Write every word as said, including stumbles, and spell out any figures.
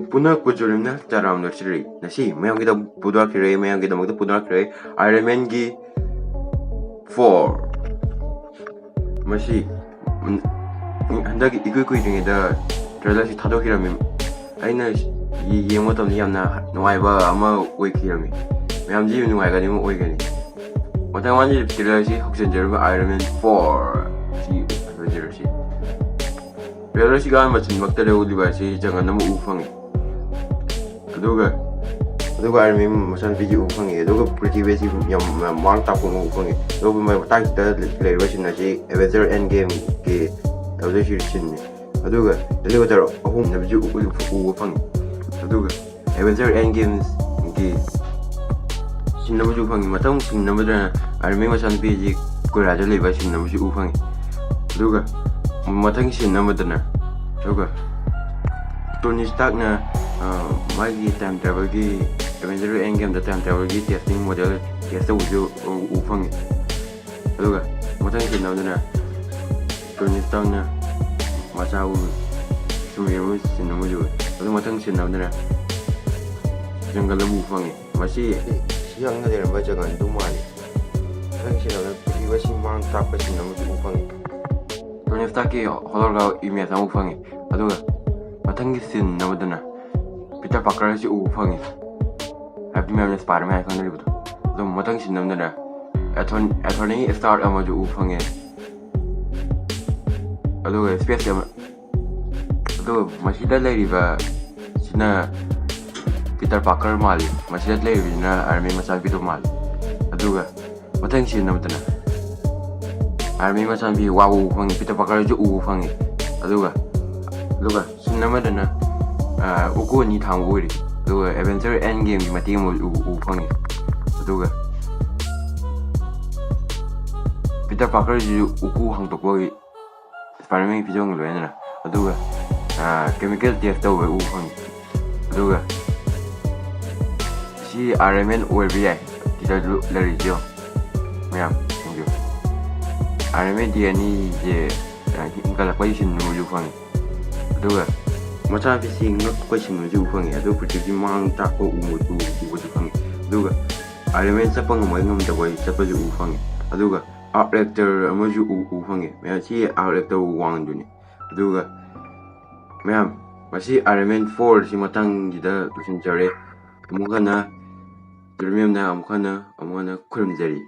ꯄꯨꯅ ꯀꯨꯖꯨꯔꯤꯝꯅ ꯆꯔꯥꯝꯅ ꯆꯤꯔꯤ꯫ ꯉꯁꯤ ꯃꯌꯥꯝꯒꯤꯗꯃꯛ ꯄꯨꯊꯣꯔꯛꯈꯤꯔꯦ, ꯃꯌꯥꯝꯒꯤꯗꯃꯛꯇ ꯄꯨꯊꯣꯔꯛꯈꯤꯔꯦ Iron Man ꯒꯤ four꯫ ꯃꯁꯤ, ꯎꯝ, ꯍꯟꯗꯛ ꯏꯀꯨꯏ ꯀꯨꯏꯗ꯭ꯔꯤꯉꯩꯗ trailer ꯁꯤ ꯊꯥꯗꯣꯛꯈꯤꯔꯝꯃꯤ꯫ ꯑꯩꯅ ꯌꯦꯡꯕ ꯃꯇꯝꯗ ꯌꯥꯝꯅ ꯅꯨꯡꯉꯥꯏꯕ ꯑꯃ ꯑꯣꯏꯈꯤꯔꯝꯃꯤ꯫ ꯃꯌꯥꯝꯁꯤ ꯌꯥꯝ ꯅꯨꯡꯉꯥꯏꯒꯅꯤ ꯑꯃ ꯑꯣꯏꯒꯅꯤ꯫ ꯃꯊꯪ ꯃꯥꯒꯤ trailer ꯁꯤ ꯍꯧꯖꯤꯟꯖꯔꯤꯕ Iron Man four ꯁꯤ ꯍꯧꯖꯤꯟꯖꯔꯁꯤ꯫ Trailer ꯁꯤꯒ ꯃꯆꯤꯟꯃꯛꯇ ꯂꯧꯔꯤꯕ ꯑꯁꯤ ꯖꯪꯒꯜ ꯑꯃ ꯎꯕ ꯐꯪꯉꯤ꯫ ꯑꯗꯨꯒ, ꯑꯗꯨꯒ Iron Man ꯃꯆꯥꯅꯨꯄꯤꯁꯤ ꯎꯕ ꯐꯪꯉꯤ꯫ ꯑꯗꯨꯒ ꯄ꯭ꯔꯤꯊꯤꯕꯤ ꯑꯁꯤ ꯌꯥꯝ, ꯌꯥꯝ ꯃꯥꯡ ꯇꯥꯛꯄ ꯑꯃ ꯎꯕ ꯐꯪꯉꯤ꯫ ꯑꯗꯨꯒ ꯃꯇꯥꯡꯁꯤꯗ ꯂꯩꯔꯤꯕ scene ꯑꯁꯤ Avenger Endgame ꯒꯤ ꯇꯧꯗꯣꯏꯁꯤ scene ꯅꯤ꯫ ꯑꯗꯨꯒ helicopter ꯑꯍꯨꯝ ꯅꯝꯕꯁꯨ ꯎ-, ꯎ-, ꯎꯕ ꯐꯪꯉꯤ꯫ ꯑꯗꯨꯒ Avenger Endgame ꯒꯤ scene ꯑꯃꯁꯨ ꯐꯪꯉꯤ꯫ ꯃꯊꯪ scene ꯑꯃꯗꯅ Iron Man ꯃꯆꯥꯅꯨꯄꯤ ꯑꯁꯤ ꯀꯣꯏꯔꯥꯗ ꯂꯩꯕ scene ꯑꯃꯁꯨ ꯎꯕ ꯐꯪꯉꯤ꯫ ꯑꯗꯨꯒ ꯃꯊꯪ scene ꯑꯃꯗꯅ, ꯑꯗꯨꯒ Tony Stark ꯅ, ꯑ, ꯃꯥꯒꯤ time travel ꯒꯤ, Avenger Endgame ꯗ time travel ꯒꯤ testing model test ꯇꯧꯕꯁꯨ ꯎ-, ꯎꯕ ꯐꯪꯉꯤ꯫ ꯑꯗꯨꯒ ꯃꯊꯪ scene ꯑꯃꯗꯅ Tony Stark ꯅ ꯃꯆꯥꯕꯨ ꯁꯨꯝ ꯌꯦꯡꯕ scene ꯑꯃꯁꯨ ꯎꯏ꯫ ꯑꯗꯨ ꯃꯊꯪ scene ꯑꯃꯗꯅ ꯖꯪꯒꯜ ꯑꯃ ꯎꯕ ꯐꯪꯉꯤ꯫ ꯃꯁꯤ ꯁꯤ ꯍꯥꯟꯅ ꯂꯩꯔꯝꯕ ꯖꯪꯒꯜꯗꯨ ꯃꯥꯜꯂꯤ꯫ ꯃꯊꯪ scene ꯑꯃꯗꯅ ꯄ꯭ꯔꯤꯊꯤꯕꯤ ꯑꯁꯤ ꯃꯥꯡ ꯇꯥꯛꯄ scene ꯑꯃꯁꯨ ꯎꯕ ꯐꯪꯉꯤ꯫ Tony Stark ꯀꯤ holograph image ꯑꯃ ꯎꯕ ꯐꯪꯉꯤ꯫ ꯑꯗꯨꯒ ꯃꯊꯪꯒꯤ scene ꯑꯃꯗꯅ Peter Parker ꯑꯁꯤ ꯎꯕ ꯐꯪꯉꯤ꯫ ꯍꯥꯏꯕꯗꯤ ꯃꯌꯥꯝꯅ Spider-Man ꯍꯥꯏꯅ ꯈꯪꯅꯔꯤꯕꯗꯣ꯫ ꯑꯗꯨ ꯃꯊꯪ scene ꯑꯃꯗꯅ Anthon-, Tony Stark ꯑꯃꯁꯨ ꯎꯕ ꯐꯪꯉꯦ꯫ ꯑꯗꯨꯒ space ꯑꯃ, ꯑꯗꯨꯒ ꯃꯁꯤꯗ ꯂꯩꯔꯤꯕ ꯁꯤꯅ Peter Parker ꯃꯥꯜꯂꯤ, ꯃꯁꯤꯗ ꯂꯩꯔꯤꯕꯁꯤꯅ Iron Man ꯃꯆꯥꯅꯨꯄꯤꯗꯣ ꯃꯥꯜꯂꯤ꯫ ꯑꯗꯨꯒ ꯃꯊꯪ scene ꯑꯃꯗꯅ Iron Man ꯃꯆꯥꯅꯨꯄꯤ ꯋꯥꯕ ꯎꯕ ꯐꯪꯉꯤ, Peter Parker ꯁꯨ ꯎꯕ ꯐꯪꯉꯤ꯫ ꯑꯗꯨꯒ, ꯑꯗꯨꯒ scene ꯑꯃꯗꯅ, ꯑ, ꯎꯀꯨ ꯑꯅꯤ ꯊꯥꯡꯕ ꯎꯔꯤ꯫ ꯑꯗꯨꯒ Avenger Endgame ꯒꯤ ꯃꯇꯦꯛ ꯑꯃ ꯎ-, ꯎꯕ ꯐꯪꯉꯤ꯫ ꯑꯗꯨꯒ Peter Parker ꯁꯤꯁꯨ ꯎꯀꯨ ꯍꯥꯡꯗꯣꯛꯄꯒꯤ Spider-Man ꯒꯤ ꯐꯤꯖꯣꯜꯒ ꯂꯣꯏꯅꯅ꯫ ꯑꯗꯨꯒ, ꯑ, chemical test ꯇꯧꯕ ꯎꯕ ꯐꯪꯉꯤ꯫ ꯑꯗꯨꯒ ꯁꯤ Iron Man ꯑꯣꯏꯕ ꯌꯥꯏ꯫ ꯁꯤꯗ ꯂꯩꯔꯤꯁꯦ ꯌꯦꯡꯉꯣ꯫ ꯃꯌꯥꯝ ꯌꯦꯡꯕꯤꯌꯨ꯫ Iron Man ꯗꯤ ꯑꯅꯤꯁꯦ, ꯑ, ꯍꯤꯡꯒꯠꯂꯛꯄꯒꯤ scene ꯑꯃꯁꯨ ꯐꯪꯉꯤ꯫ ꯑꯗꯨꯒ ꯃꯆꯥꯅꯨꯄꯤꯁꯤ ꯉꯛꯄ ꯁꯤꯟꯕꯁꯨ ꯎ ꯐꯪꯉꯦ꯫ ꯑꯗꯨꯒ ꯄ꯭ꯔꯤꯊꯤꯕꯤ ꯃꯥꯡ ꯇꯥꯛꯄ ꯎ ꯎ- ꯎꯕꯁꯨ ꯐꯪꯉꯦ꯫ ꯑꯗꯨꯒ ꯑꯥꯏꯔꯟ ꯃꯦꯟ ꯆꯠꯄ ꯉꯝꯃꯣꯏ ꯉꯝꯗꯕ ꯆꯠꯄꯁꯨ ꯎ ꯐꯪꯉꯦ꯫ ꯑꯗꯨꯒ ꯑꯥꯔꯛ ꯔꯦꯞꯇꯔ ꯑꯃꯁꯨ ꯎ ꯎ ꯐꯪꯉꯦ꯫ ꯃꯌꯥꯝ ꯁꯤ ꯑꯥꯔꯛ ꯔꯦꯞꯇꯔ ꯋꯥꯡꯗꯨꯅꯤ꯫ ꯑꯗꯨꯒ ꯃꯌꯥꯝ, ꯃꯁꯤ ꯑꯥꯏꯔꯟ ꯃꯦꯟ ꯐꯣꯔꯁꯤ ꯃꯇꯥꯡꯁꯤꯗ ꯂꯣꯏꯁꯤꯟꯖꯔꯦ꯫ ꯑꯃꯨꯛ ꯍꯟꯅ ꯇꯨꯔꯃꯦꯝꯅ ꯑꯃꯨꯛ ꯍꯟꯅ ꯑꯃꯨꯛ ꯍꯟꯅ ꯈꯨꯔꯨꯝꯖꯔꯤ꯫